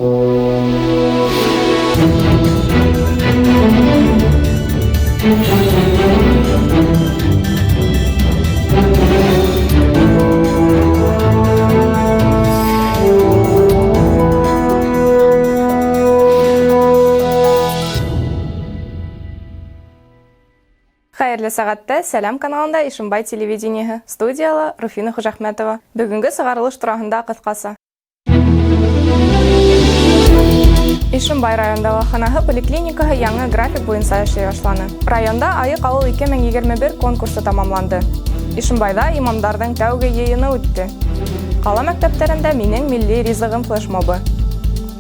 Хәерле сәғәттә Сәләм каналында Ишембай телевидениеһы. Студияла Руфина Хужәхмәтова. Бөгөнгө сығарылыш тураһында ҡыҫҡаса. Ишембай район дауаханаһы поликлиникаһы яңы график буйынса эшләй башланы. Районда Айыҡ ауыл 2021 конкурсы тамамланды. Ишембайҙа имамдарҙың тәүге йыйыны үтте. Ҡала мәктәптәрендә Минең милли ризығым флешмобы.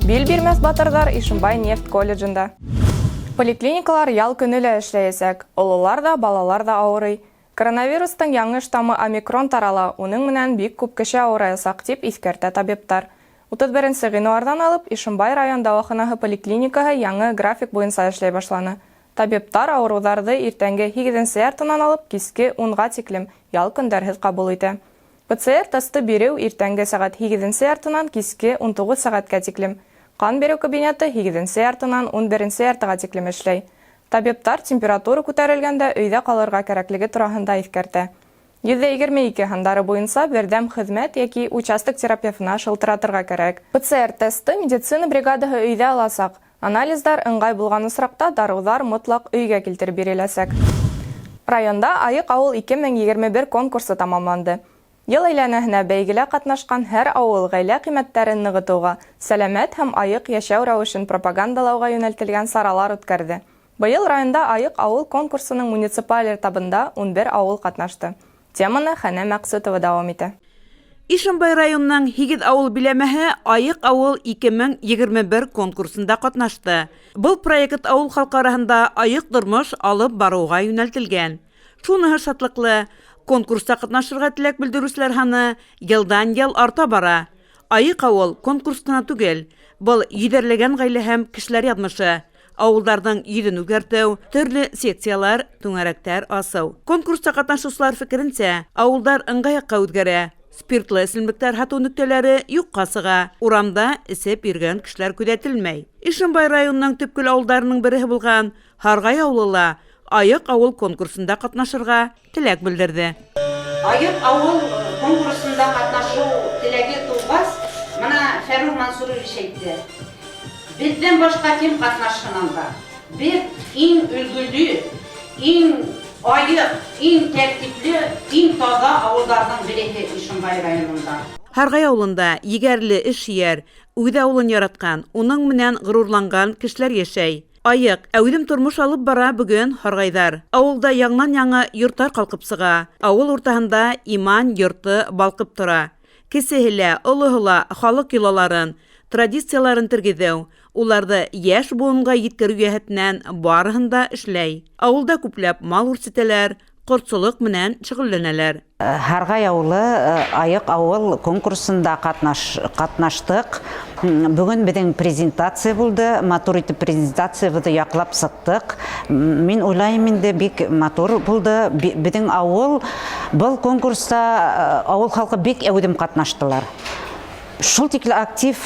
Бил бирмәҫ батырҙар Ишембай нефть колледжында. Поликлиникалар ял көнө лә эшләйәсәк. Ололар ҙа, балалар ҙа ауырый. Коронавирустың яңы штаммы омикрон тарала, уның менән бик күп кеше ауыраясаҡ, тип иҫкәртә табиптар. 31 нсе ғинуарҙан алып Ишембай район дауаханаһы поликлиникаһы яңы график буйынса эшләй башланы. Табиптар ауырыуҙарҙы иртәнге һигеҙенсе яртынан алып киске унға тиклем ял көндәрһеҙ ҡабул итә. ПЦР тесты биреү иртәнге сәғәт һигеҙенсе яртынан киске 19 сәғәткә тиклем. Ҡан биреү кабинеты һигеҙенсе яртынан 11 яртыға тиклем эшләй. Табиптар температура күтәрелгәндә өйҙә ҡалырға кәрәклеге тураһында иҫкәртә. 122 һандары буйынса берҙәм хеҙмәт йәки участок терапевтына шылтыратырға кәрәк. ПЦР тесты медицина бригадаһы өйҙә аласаҡ. Анализдар ыңғай булған осраҡта дарыуҙар мотлаҡ өйгә килтереп биреләсәк. Районда Айыҡ ауыл 2021 конкурсы тамамланды. Йыл әйләнәһенә бәйгелә ҡатнашҡан һәр ауыл ғаилә ҡиммәттәрен нығытыуға, сәләмәт һәм айыҡ йәшәү рәүешен пропагандалауға йүнәлтелгән саралар үткәрҙе. Быйыл районда Айыҡ ауыл конкурсының муниципаль этабында 11 ауыл ҡатнашты. Теманы Хәнә Мәҡсүтова дауам итә. Ишембай районының һигеҙ ауыл биләмәһе Айыҡ ауыл 2021 конкурсында ҡатнашты. Был проект ауыл халҡы араһында айыҡ тормош алып барыуға йүнәлтелгән. Шуныһы шатлыҡлы, конкурста ҡатнашырға теләк белдереүселәр һаны йылдан-йыл арта бара. Айыҡ ауыл конкурс ҡына түгел, был йөҙәрләгән ғаилә һәм кешеләр яҙмышы. Ауылдарҙың йөҙөн үҙгәртеү, төрлө секциялар, түңәрәктәр асыу. Конкурста ҡатнашыусылар фекеренсә, ауылдар ыңғай яҡҡа үҙгәрә. Спиртлы эсемлектәр һатыу нөктәләре юҡҡа сыға, урамда эсеп йөрөгән кешеләр күҙәтелмәй. Ишембай районының төпкөл ауылдарының береһе булған Һарғай ауылы ла Айыҡ ауыл конкурсында ҡатнашырға теләк белдерҙе. Айыҡ ауыл конкурсында ҡатнашыу теләге тыуғас, мына Фәрур Мансурович әйтте, Беҙҙән башҡа кем ҡатнашһын анда? Беҙ иң өлгөлө, иң айыҡ, иң тәртипле, иң таҙа ауылдарҙың береһе Ишембай районында. Һарғай ауылында егәрле, эшһөйәр, үҙ ауылын яратҡан, уның менән ғорурланған кешеләр йәшәй. Айыҡ, әүҙем тормош алып бара бөгөн һарғайҙар. Ауылда яңынан-яңы йорттар ҡалҡып сыға, ауыл уртаһында иман йорто балҡып тора. Кесеһе лә, олоһо ла халыҡ йолаларын, традицияларын тергеҙеү, уларҙы йәш быуынға еткереү йәһәтенән барыһын да эшләй. Ауылда күпләп мал үрсетәләр, ҡортсолоҡ менән шөғөлләнәләр. Һарғай ауылы Айыҡ ауыл конкурсында катнаштык. Бүген безнең презентация булды. Матур итеп презентациябызды яклап чыктык. Мин уйлайым инде бик матур булды. Безнең авыл был конкурста авыл халкы бик әүдем катнаштылар. Шул тикле актив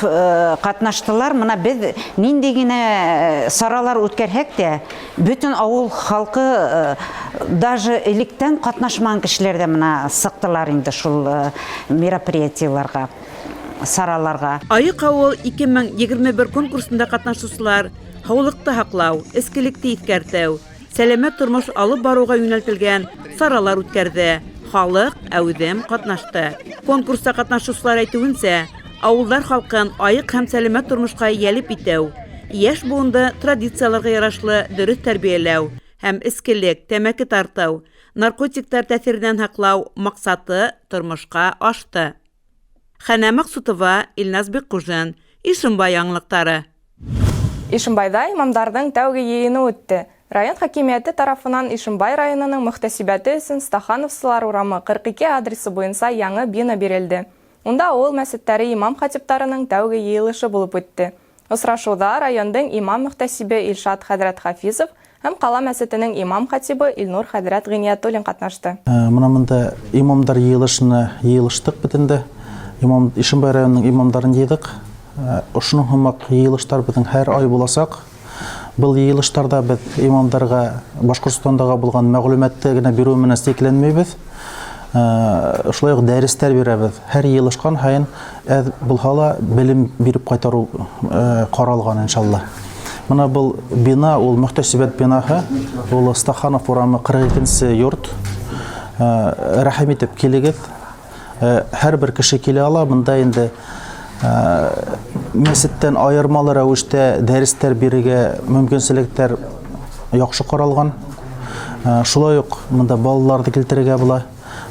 катнаштылар. Мына без нинди генә саралар үткәрһәк тә, бөтен авыл халкы даже электән катнашмаган кешеләр дә мына сыктылар инде шул мероприятиеларга, сараларга. Аек авыл 2021 конкурсында катнашучылар һаулыкты һаклау, эскелекте иҫкәртеү, сәламәт тормош алып барыуға юнәлтелгән саралар үткәрҙе, халыҡ әүҙем ҡатнашты. Конкурста ҡатнашыусылар әйтеүенсә, ауылдар халҡын айыҡ һәм сәләмәт тормошҡа йәлеп итеү, йәш быуынды традицияларға ярашлы дөрөҫ тәрбиәләү һәм эскелек, тәмәке тартыу, наркотиктар тәьҫиренән һаҡлау маҡсаты тормошҡа ашты. Хәнә Маҡсутова, Илназ Бикҡужин, Ишембай яңылыҡтары. Ишембайҙа имамдарҙың тәүге йыйыны үтте. Район хакимиәте тарафынан Ишембай районының мөхтәсибәте өсөн Стахановсылар урамы 42 адресы буйынса яңы бина бирелде. Унда ауыл мәсеттәре имам-хатиптарының тәүге йыйылышы булып үтте. Осрашыуҙа райондың имам-мөхтәсибе Илшат хәҙрәт Хафизов һәм ҡала мәсетенең имам-хатибы Илнур хәҙрәт Ғиниәтуллин ҡатнашты. Мына мында имамдар йыйылышына йыйылыштыҡ бит инде. Имам Ишембай районының имамдарын йыйҙыҡ. Ошоноң һымаҡ йыйылыштар беҙҙең һәр ай буласаҡ. Был йыйылыштарҙа беҙ имамдарға Башҡортостандағы булған мәғлүмәтте генә биреү менән сикләнмәйбеҙ. Шулай уҡ дәрестәр бирәбеҙ. Һәр йыйылышҡан һайын әҙ булһа ла белем биреп ҡайтарыу ҡаралған, иншалла. Бына был бина, ул мөхтәсибәт бинаһы, ул Стаханов урамы 42 йорт. Рәхим итеп килегеҙ. Һәр бер кеше килә ала. Бында инде мәсеттән айырмалы рәүештә дәрестәр бирергә мөмкинселектәр яҡшы ҡаралған. Шулай уҡ бында балаларҙы килтерергә була.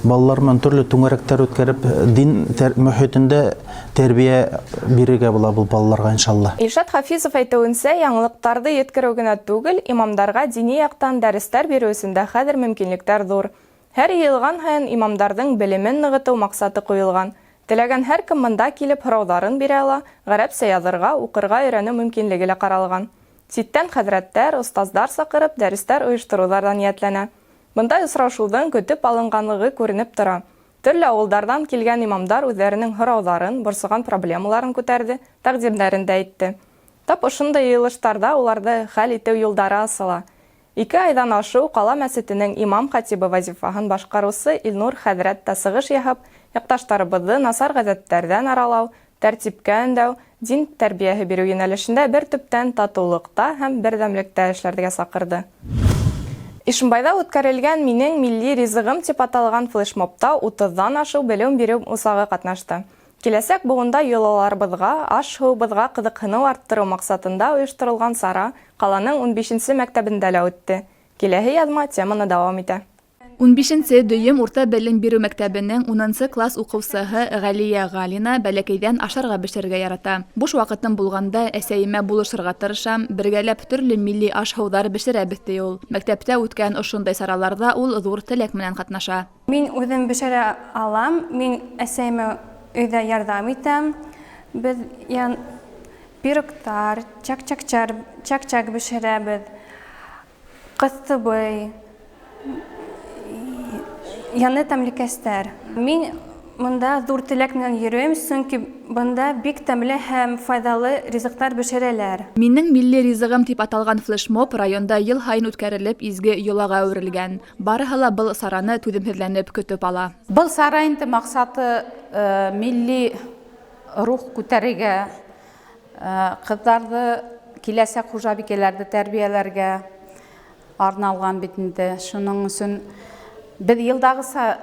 Балалар менән төрлө түңәрәктәр үткәреп, дин мөхитендә тәрбиә бирергә була был балаларға, иншалла. Илшат Хафизов әйтеүенсә, яңылыҡтарҙы еткереү генә түгел, имамдарға дини яҡтан дәрестәр биреү өсөн дә хәҙер мөмкинлектәр ҙур. Һәр йыйылған һайын имамдарҙың белемен нығытыу маҡсаты ҡуйылған. Теләгән һәр кем бында килеп һорауҙарын бирә ала, ғәрәпсә яҙырға, уҡырға өйрәнеү мөмкинлеге лә ҡаралған. Ситтән хәҙрәттәр, остаздар саҡырып, дәрестәр ойоштороуҙар ҙа ниәтләнә. Бындай осрашыуҙың көтөп алынғанлығы күренеп тора. Төрлө ауылдарҙан килгән имамдар үҙҙәренең һорауҙарын, борсоған проблемаларын күтәрҙе, тәҡдимдәрен дә әйтте. Тап ошондай йыйылыштарҙа уларҙы хәл итеү юлдары асыла. Ике айҙан ашыу ҡала мәсетенең имам хатибы вазифаһын башҡарыусы Илнур хәҙрәт тә сығыш яһап, яҡташтарыбыҙҙы насар ғәҙәттәрҙән аралау, тәртипкә өндәү, дин тәрбиәһе биреү йүнәлешендә бер төптән татыулыҡта һәм берҙәмлектә эшләргә саҡырҙы. Ишембайҙа үткәрелгән «Минең милли ризығым» тип аталған флешмобта 30-ҙан ашыу белем биреү усағы ҡатнашты. Киләсәк быуында йолаларыбыҙға, аш-һыуыбыҙға ҡыҙыҡһыныу арттырыу маҡсатында ойошторолған сара ҡаланың 15-нсе мәктәбендә лә үтте. Киләһе яҙма теманы дауам итә. 15-нсе дөйөм урта белем биреү мәктәбенең 10-нсы класс уҡыусыһы Ғәлиә Ғалина бәләкәйҙән ашарға бешерергә ярата. Буш ваҡытым булғанда әсәйемә булышырға тырышам, бергәләп төрлө милли аш-һыуҙар бешерәбеҙ, ти ул. Мәктәптә үткән ошондай сараларҙа ул ҙур теләк менән ҡатнаша. Мин үҙем бешерә алам, мин әсәйемә өйҙә ярҙам итәм. Беҙ пирогтар, чак-чак бешерәбеҙ, ҡыҫтыбый, яны тәмлекәстәр. Мин бында ҙур теләк менән йөрөйөм, сөнки бында бик тәмле һәм файҙалы ризыҡтар бешерәләр. Минең милли ризығым тип аталған флешмоб районда йыл һайын үткәрелеп изге йолаға әүерелгән. Барыһы ла был сараны түҙемһеҙләнеп көтөп ала. Был сара инде маҡсаты милли рух күтәрергә, ҡыҙҙарҙы, киләсәк хужабикәләрҙе тәрбиәләргә арналған бит инде. Шуның өсөн беҙ йылдағыса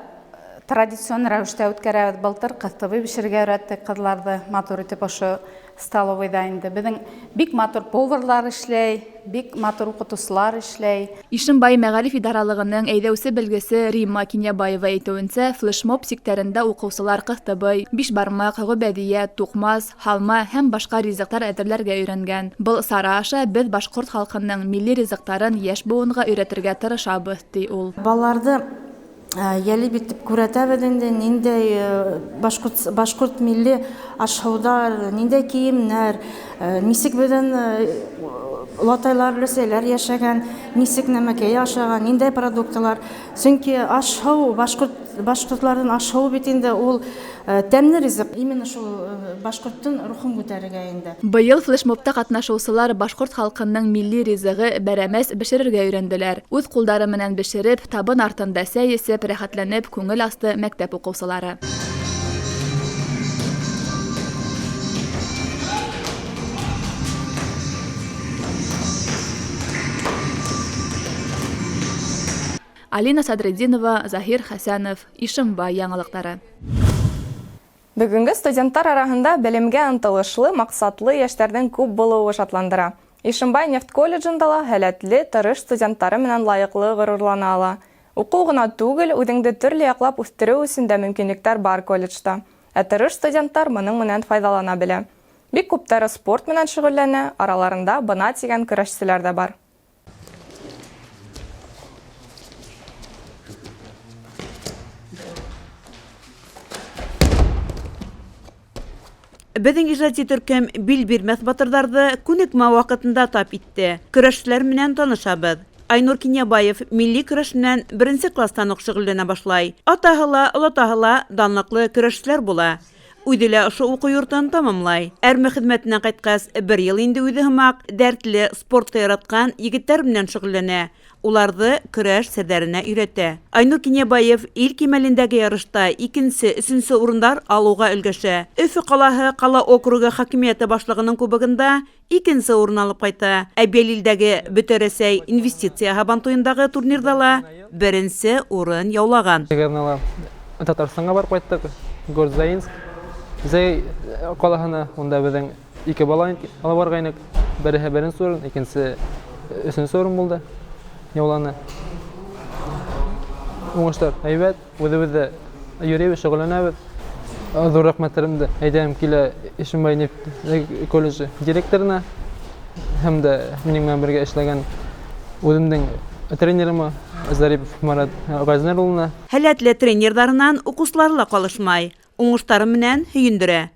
традицион рәүештә үткәрәбеҙ. Былтыр ҡыҫтыбый бешерергә өйрәттек ҡыҙларҙы, матур итеп ошо столовыйҙа инде. Беҙҙең бик матур поварлар эшләй, бик матур уҡытыусылар эшләй. Ишембай мәғариф идаралығының әйҙәүсе белгесе Римма Кинйәбаева әйтеүенсә, флешмоб сиктәрендә уҡыусылар ҡыҫтыбый, бишбармаҡ, ғөбәҙиә, туҡмас, һалма һәм башҡа ризыҡтар әҙерләргә өйрәнгән. Был сара аша беҙ башҡорт халҡының милли ризыҡтарын йәш быуынға өйрәтергә тырышабыҙ, ти ул. Балаларҙы йәлеп итеп күрәтәбеҙ инде, ниндәй башҡорт милли аш-һыуҙар, ниндәй кейемдәр, нисек беҙҙең олатайлар, өләсәйләр йәшәгән, нисек нәмәкәй ашаған, ниндәй продуктылар. Сөнки аш-һыу, башҡортларҙың аш-һыуы бит инде ул тәмле ризыҡ. Именно шул башҡорттоң рухын күтәрергә инде. Быйыл флешмобта ҡатнашыусылар башҡорт халҡының милли ризығы бәрәмәс бешерергә өйрәнделәр. Үҙ ҡулдары менән бешереп, табын артында сәй эсеп, рәхәтләнеп күңел асты мәктәп уҡыусылары. Алина Садретдинова, Заһир Хәсәнов, Ишембай яңылыҡтары. Бөгөнгө студенттар араһында белемгә ынтылышлы, маҡсатлы йәштәрҙең күп булыуы шатландыра. Ишембай нефть колледжында ла һәләтле, тырыш студенттары менән лайыҡлы ғорурлана ала. Уҡыу ғына түгел, үҙеңде төрлө яҡлап үҫтереү өсөн дә мөмкинлектәр бар колледжда. Ә тырыш студенттар моның менән файҙалана белә. Бик күптәре спорт менән шөғөлләнә, араларында бына тигән көрәшселәр дә бар. Беҙҙең ижади төркөм бил бирмәҫ батырҙарҙы күнекмә ваҡытында тап итте. Көрәшселәр менән танышабыҙ. Айнур Кинйәбаев милли көрәш менән беренсе кластан уҡ шөғөлләнә башлай. Атаһы ла, олатаһы ла данлыҡлы көрәшселәр була. Үҙе лә ошо уҡыу йортон тамамлай. Әрме хеҙмәтенән ҡайтҡас, бер йыл инде үҙе һымаҡ дәртле, спортты яратҡан егеттәр менән шөғөлләнә. Уларҙы көрәш серҙәренә өйрәтә. Айнур Кинйәбаев ил кимәлендәге ярышта икенсе, өсөнсө урындар алыуға өлгәшә. Өфө ҡалаһы ҡала округы хакимиәте башлығының кубогында икенсе урын алып ҡайта. Әбйәлилдәге Бөтә Рәсәй инвестиция һабантуйындағы турнирҙа ла беренсе урын яулаған. Татарстанға барып ҡайттыҡ, Город-Заинск, Зәй ҡалаһына, унда беҙҙең ике бала алып барғайныҡ. Береһе беренсе урын, икенсе өсөнсө урын булды, яуланы. Уңыштар һәйбәт, үҙебеҙ ҙә йөрөйбөҙ, шөғөлләнәбеҙ. Ҙур рәхмәттәремде әйтәм килә Ишембай нефть колледжы директорына һәм дә минең менән бергә эшләгән үҙемдең тренерыма Зарипов Марат Ғәзнәр улына. Һәләтле тренерҙарынан уҡыусылары ла ҡалышмай, уңыштары менән һөйөндөрә.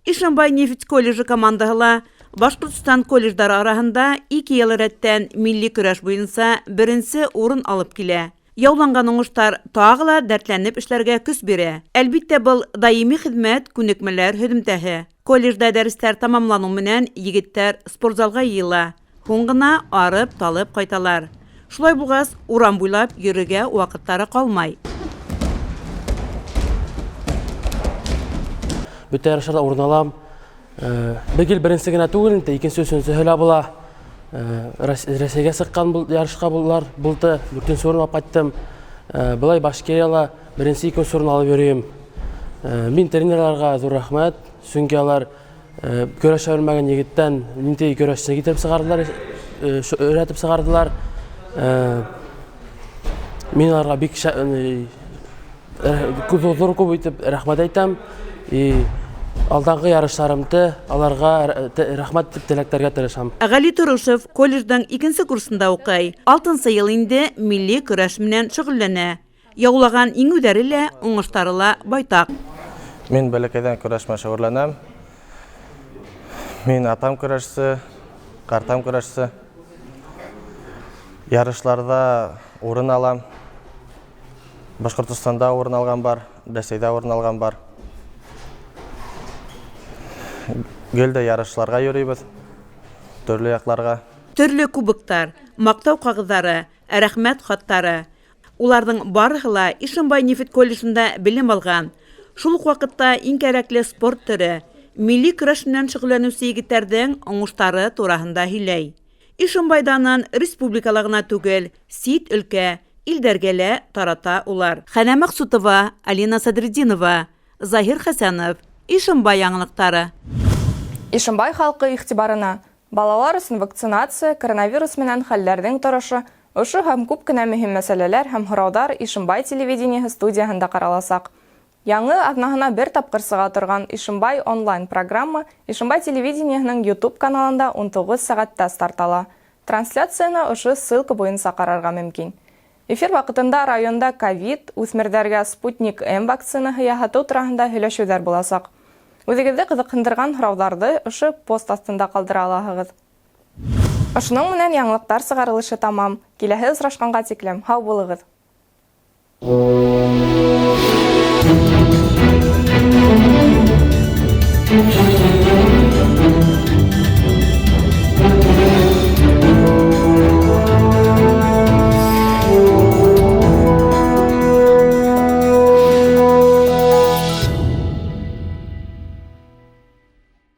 Ишембай нефть колледжы командаһы ла Башҡортостан колледждары араһында 2 йыл рәттән милли көрәш буйынса беренсе урын алып килә. Яуланған уңыштар тағы ла дәртләнеп эшләргә көс бирә. Әлбиттә, был даими хеҙмәт, күнекмәләр һөҙөмтәһе. Колледжда дәрестәр тамамланыу менән егеттәр спортзалға йыйыла. Һуң ғына арып-талып ҡайталар. Шулай булғас, урам буйлап йөрөргә ваҡыттары ҡалмай. Бөтә ярыштарҙа урын алам. Бер ел беренсе генә түгел инде, икенсе, өсөнсөһө лә була. Рәсәйгә сыҡҡан был ярышҡа булар, булды, дүртенсе урын алып ҡайттым. Былай Башкирияла беренсе, икенсе урын алып йөрөйөм. Мин тренерларға ҙур рәхмәт, сөнки алар көрәшә белмәгән егеттән ниндәй көрәшсе китереп сығарҙылар, өйрәтеп сығарҙылар. Мин аларға бик ҙур күп итеп рәхмәт әйтәм. И алдағы ярыштарымды аларға рәхмәт итеп теләктәргә тырышам. Ғәли Торушев колледждың икенсе курсында уҡый. Алтынсы йыл инде милли көрәш менән шөғөлләнә. Яулаған еңеүҙәре лә, уңыштары ла байтаҡ. Мин бәләкәйҙән көрәш менән шөғөлләнәм. Мин атам көрәшсе, ҡартам көрәшсе. Ярышларҙа урын алам. Башҡортостанда урын алған бар, Рәсәйҙә урын алған бар. Гел дә ярышларға йөрөйбөҙ, төрлө яҡларға. Төрлө кубоктар, маҡтау ҡағыҙҙары, рәхмәт хаттары. Уларҙың барыһы ла Ишембай нефть колледжында белем алған. Шул уҡ ваҡытта иң кәрәкле спорт төрө милли көрәш менән шөғөлләнеүсе егеттәрҙең уңыштары тураһында һөйләй. Ишембай данын республикала ғына түгел, сит өлкә, илдәргә лә тарата улар. Хәнә Маҡсутова, Алина Садретдинова, Заһир Хәсәнов, Ишембай яңылыҡтары. Ишембай халҡы иғтибарына балалар өсөн вакцинация, коронавирус менән хәлдәрҙең торошо, ошо һәм күп кенә мөһим мәсьәләләр һәм һорауҙар Ишембай телевидениеһы студияһында ҡараласаҡ. Яңы аҙнаһына бер тапҡыр сыға торған Ишембай онлайн программа Ишембай телевидениеһының YouTube каналында 19 сәғәттә старт ала. Трансляцияны ошо ссылка буйынса ҡарарға мөмкин. Эфир ваҡытында районда ковид, үҫмерҙәргә Спутник М вакцинаһы яһатыу тураһында һөйләшеүҙәр буласаҡ. Үҙегеҙҙе ҡыҙыҡһындырған һорауҙарҙы ошо пост аҫтында ҡалдыра алаһығыҙ. Ошоноң менән яңылыҡтар сығарылышы тамам. Киләһе осрашҡанға тиклем һау булығыҙ.